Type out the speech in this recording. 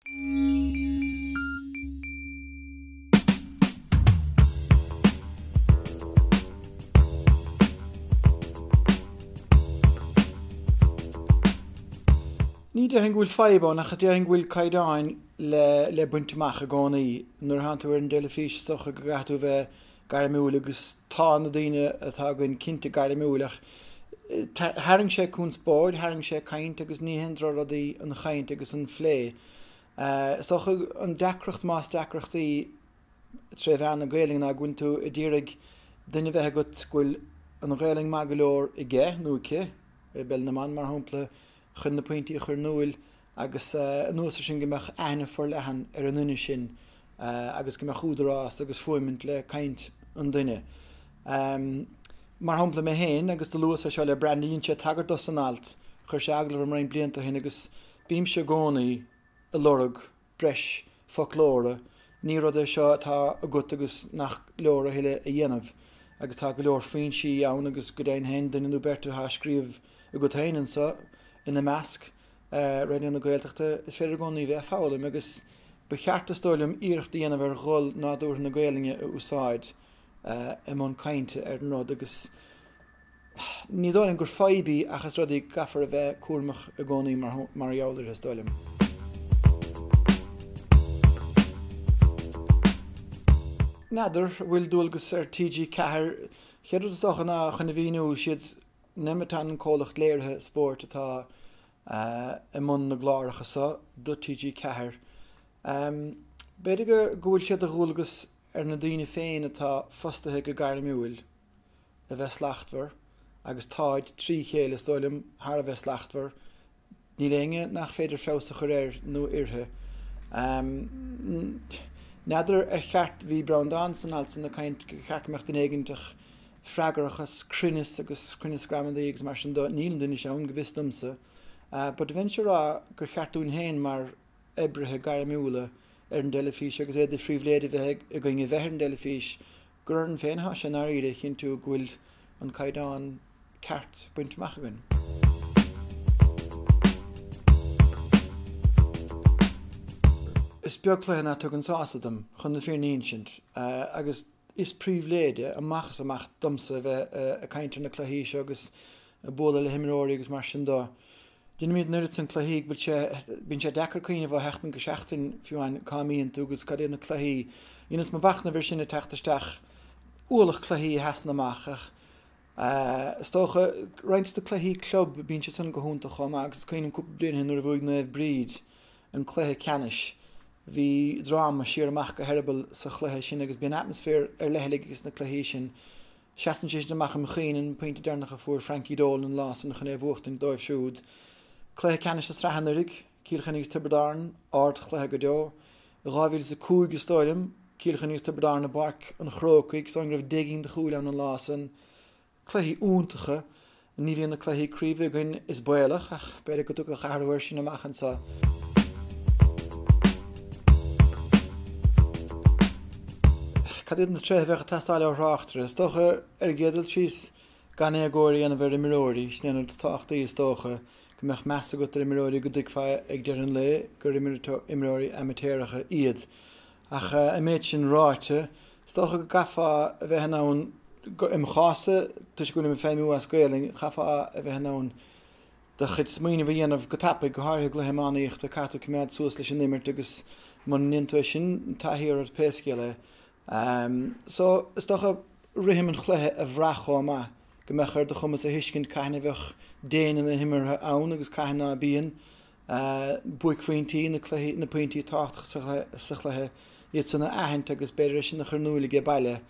Ní déarfainn go bhfuil fadhb ann ach déarfainn go bhfuil caighdeáin le baint amach i gcónaí. Nuair atánn tú ar an dteilifís is dócha go gcaithfidh tú a bheith gairmiúil agus tá na daoine atá againn cinnte gairmiúil ach tharraing sé conspóid, tharraing sé caint agus ní haon drochrud í an chaint agus an phlé. Is dócha an deacracht más deacracht í tré mheán na Gaelainne ná go bhfuil tú ag iarraidh duine a bheith agat go bhfuil an Ghaelainn maith go leor aige nó aici, i bPeil na mBan mar shampla, chun na pointí a chur in iúil agus anuas ar sin go mbeadh aithne forleathan ar an nduine sin agus go mbeadh údarás agus fuaimint le caint an duine. Mar shampla mé féin, agus do luas é seo le Brandy, dhein sé tagairt dó san alt, chuir sé agallamh orm roinnt blianta ó shin agus bímse i gcónaí ag lorg breis foclóra, ní rud é seo atá agat agus nach leor a thuilleadh a dhéanamh agus tá go leor foinsí ann agus go deimhin féin duine nó beirt atá ag scríobh agat féin anseo ina measc, Raidió na Gaeltachta, is féidir i gcónaí bheith ag foghlaim agus ba cheart is dóigh liom iarracht a dhéanamh ar dhul nádúrtha na Gaelainne a úsáid i mbun cainte ar an rud agus Ní dóigh liom gur fadhb í ach is rud í go gcaithfear a bheith cúramach i gcónaí mar gheall uirthi, is dóigh liom. N'fheadar an bhfuil dualgas ar TG4, chéad rud is dócha ná chun a mhíniú, siad Nemeton an comhlacht léirithe spóirt atá i mbun na gcláracha seo do TG4. B'fhéidir go bhfuil sé de dhualgas ar na daoine féin atá fostaithe go gairmiúil, a bheith slachtmhar, agus táid, trí chéile, is dóigh liom, thar a bheith slachtmhar. Níl éinne nach féidir feabhas a chur air nó uirthi. N'fheadar ar cheart, bhí Breandán san alt san ag caint gur cheart go mbeadh duine éiginteach freagrach as cruinneas agus cruinneas gramadaí agus mar sin de, níl an duine sin ann, go bhfios domsa. But bheinnse ag rá gur cheart dúinn féin mar oibrithe gairmiúla ar an dteilifís agus é de phribhléid a bheith againn a bheith ar an dteilifís, gur orainn féin atá sé i ndáiríre a chinntiú go bhfuil an caighdeán ceart bainte amach againn. Is beag cluiche ná tugann sásamh dom, chun na fírinne a insint, agus is pribhléid é amach is amach domsa a bheith ag caint ar na cluichí seo agus ag bualadh le himreoirí agus mar sin de. Déanaimid an oiread san cluichí go bhfuil sé, bíonn sé deacair cuimhneamh ó sheachtain go seachtain fiú amháin cá mbíonn tú agus cad iad na cluichí. Dheineas mo mhachnamh air sin ag teacht isteach, ualach cluichí a sheasann amach ach is dócha roinnt de cluichí club bíonn siad san go hiontach chomh maith agus is cuimhin liom cúpla bliain ó shin nuair a bhuaigh Naomh Bríd an cluiche ceannais bhí dráma siar amach go heireaball sa chluiche sin agus bíonn atmaisféar ar leithligh ag na cluichí sin. Seasann sé sin amach im chuimhne, an pointe deireanach a fuair Frankie Dolan an lá san chun é a bhuachtaint dóibh siúd. Cluiche ceannais na sraithe anuraidh, Cill Chainnigh agus Tiobraid Árann, ardchluiche go deo. I 2005 is dóigh liom, Cill Chainnigh agus Tiobraid Árann i bPáirc an Chrócaigh, is dóigh liom go raibh 10 gcinn de chúil ann an lá san. Cluichí iontacha. Ní bhíonn na cluichí craoibhe againn is baolach, ach b'fhéidir go dtiocfadh athrú air sin amach anseo. Cad iad na tréithe a bheadh ag teastáil ó thráchtaire? Is dócha, ar an gcéad dul síos, gan éagóir a dhéanamh ar imreoirí, sin é an rud is tábhachtaí is dócha, go mbeadh meas agat ar imreoirí go dtuigfeá ag deireadh an lae gur imreoirí amaitéaracha iad. Ach an méid sin ráite, is dócha go gcaithfeá a bheith in ann, im chás-sa, toisc go bhfuilim ag feidhmiú as Gaelainn, chaithfeá a bheith in ann do chuid smaoineamh a dhéanamh go tapaidh, go háirithe i gcluiche iománaíochta, caithfidh tú coimeád suas leis an imirt agus muna ndéanann tú é sin, taithí ort pé scéal é. So, is dócha rithim an chluiche a bhrath chomh maith, go mbeadh ar do chumas a thuiscint cathain a bheadh déine na himeartha ann agus cathain ná bíonn. buaicphointí na cluichí, na pointí tábhachtacha sa chluiche, iad san a aithint agus b'fhéidir é sin a chur in iúil aige baile.